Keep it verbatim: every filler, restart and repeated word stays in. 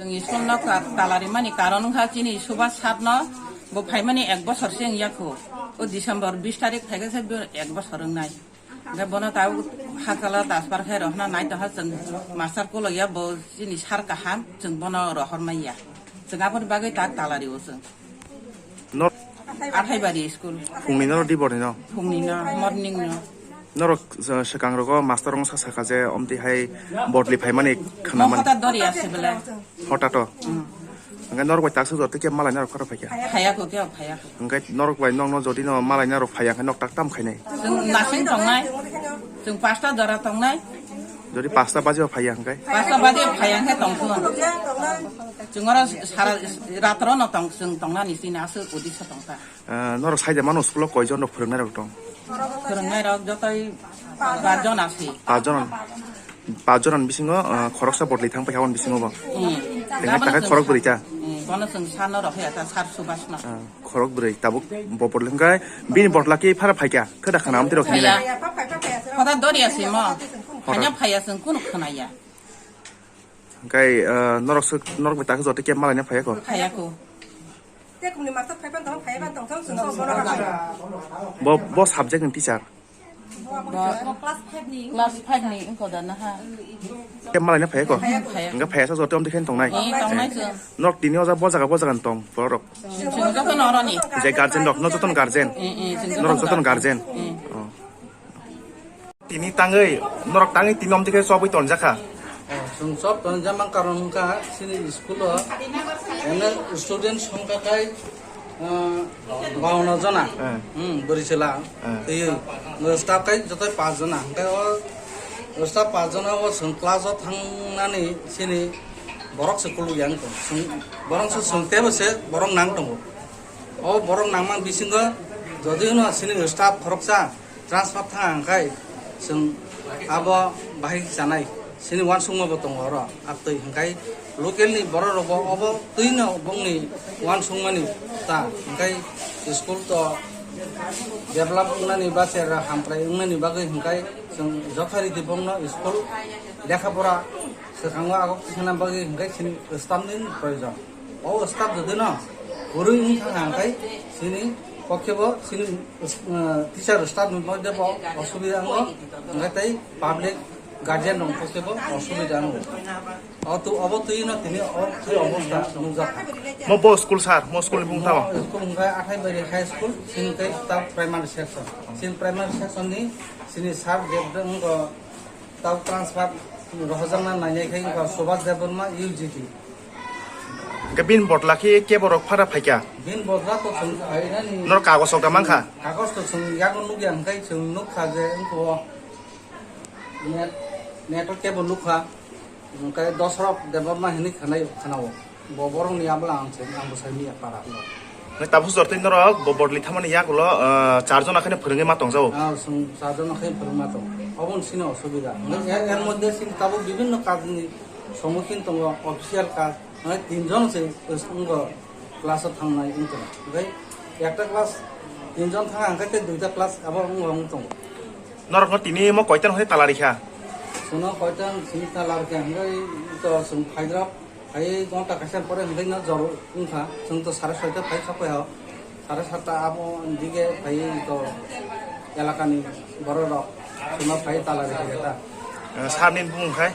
Chwng school no ka-, tala rimani karon wngkha chini Subhas sir no bo phaimani ek bosor se wngya kho. O December bis tarik phaikhe se bo ek bosor wngnai. Hwnkhe bono tabuk hakalo transfer khe rohorna nai tongkha chwng master koloiya bo chini sir kaham chwng bono rohor manya. Chwng aboni bagwi tak tala rio chwng. Nor- Athaibari school. Phungni no, dibor ni no? Phungni no, morning no. Norok, uh, swkang rogo master wngsa sakha je omtwi hai bodli phaimani khwna mani. Mo hota dori ase bele. Hota to. Mm. Hwnkhe norok bai taksa jotto khe malai norok khoro phaikha. Phaya ko khe phaya ko. Hwnkhe norok bai nokno jodi no malai norok phaya hwnkhe nok tak tam khainai. Chwng nasing tongnai. Chwng pasta jora tongnai. Jodi pasta baji o phaya hwnkhe. Pasta baji o phaya hwnkhe tongthung. Chwng oro sara ratro no tong, chwng tongnani chini aswk udisa tongkha. Ah, norok saida mano school o koijon rok phwrwngnai rok tong? Phwrwngnai rok jotoi pachjon ase. Pachjon, pachjon ni bisingo, ah, khoroksa bodli thang paikha aboni bisingo bo. Hmm. Tengka takhai khorok bwrwi ta. Hmm, bono chwng sano rok ya ta sar Subhas no. Ah, khorok bwrwi tabuk bo bodli hwnkhe bini bodla khe phara phaikha kheda khana amtwi rok hinwi. Phaya. Khoda dori ase mo. Khoda. Phanya phaya chwng kunu khwnaya. Hwnkhe, ah, norok swk, norok bai taksa jotto khe malaina phaya ko? Phaya ko. Te kumni master phaiban tong, phaiban tong, tong, sung sung bono. Bo, bo subject ni teacher? Bo class five ni. Class five ni wngkha da na ha? Khe malaina phaya ko? Phaya ko. Hwnkhe phaya sa jotto amtwi khe tongnai? Eh, tongnai chwng. Norok tini o jaga, bo jaga, bo jaga ni tong, borok? Chwng joto no oroni. Je guardian rok, no joto no guardian? Eh, eh, chwng joto no guardian. Norok joto no guardian? Eh. Oh. Tini tangwi, norok tangwi tini omtwi khe chobwi tonjakha. Oh, chwng chob tonjakma karon wngkha, chini school o ene student songkha khai, ah, bawanno jona. Eh. Hmm, bwrwi chwla. Eh. Twiwi. Staff khai joto pach jona. Hwnkhe o staff pach jona o chwng class o thangnani chini borok se kuluk ya wngkha. Chwng, borok se chwng teibo se borok nang tongo. O borok nangma bisingo jodi hwno chini staff khoroksa transfer thang hwnkhe chwng abo bahai chanai. Chini uansukma bo tongo oro. Aktwi hwnkhe local ni borok rok bo obo twino bongni uansukmani ta hwnkhe school to develop wngnani ba cherra hamkrai wngnani bagwi hwnkhe chwng jotharidi bongno school lekha pora swkango agok tisana bagwi hwnkhe chini staff ni proyojon. O staff jodi no kwrwi wng thang hwnkhe chini pokhe bo chini, uh, teacher staff ni moddhe bo osubida wngo, hwnkhe tei public guardian rok pokhe bo osubida wngo. O tu, obo twi no tini o twi obostha nukjakha. Mo bo school sir, mo school ni bung tamo? School hwnkhe Athaibari High School, chini tei ta primary section. Chini primary section ni chini sir Debdang wngkha. Tau transfer rohorjakna nainai khai wngkha Subhas Debbarma U G T. Hwnkhe bini bodla khe kebo rok phara phaikha? Bini bodla to chwng phainani. Norok kagoj rok da mankha? Kagoj to chwng yago nukya, hwnkhe chwng nukha je wngkha o net, net o kebo nukha, hwnkhe Dosrok Debbarma hinwi khwnai, khwnao. Bo borokni abla ang se, ang bwsai miya para no. Nai tabuk jor twi norok bo bodli thamani yagulo, ah, char jona khe phwrwngwi ma tongjago. Ah, chwng char jona khe phwrwngma tong. Obo sini osubida. Nai er, er moddhe sini tabuk bibhinno kajni sommukhin tongo, official kaj. Nai tin jon se wngkha class o thangnai wngkha. Oke, ekta class tin jon thang hwnkhe tei duita class abo wng tongo. Norokno tini mo koitan hwnwi tala rikha? Chwngno koitan sini tala rikha hwnkhe to chwng phaidrop. Hai gonta kaisa pore hwnwi no jor wngkha. Chwng to sare soita phai sokoi ha. Sare satta abo dige phai to elakani borok rok chwngno phai tala rikha ta. Eh, sir ni bumung khai?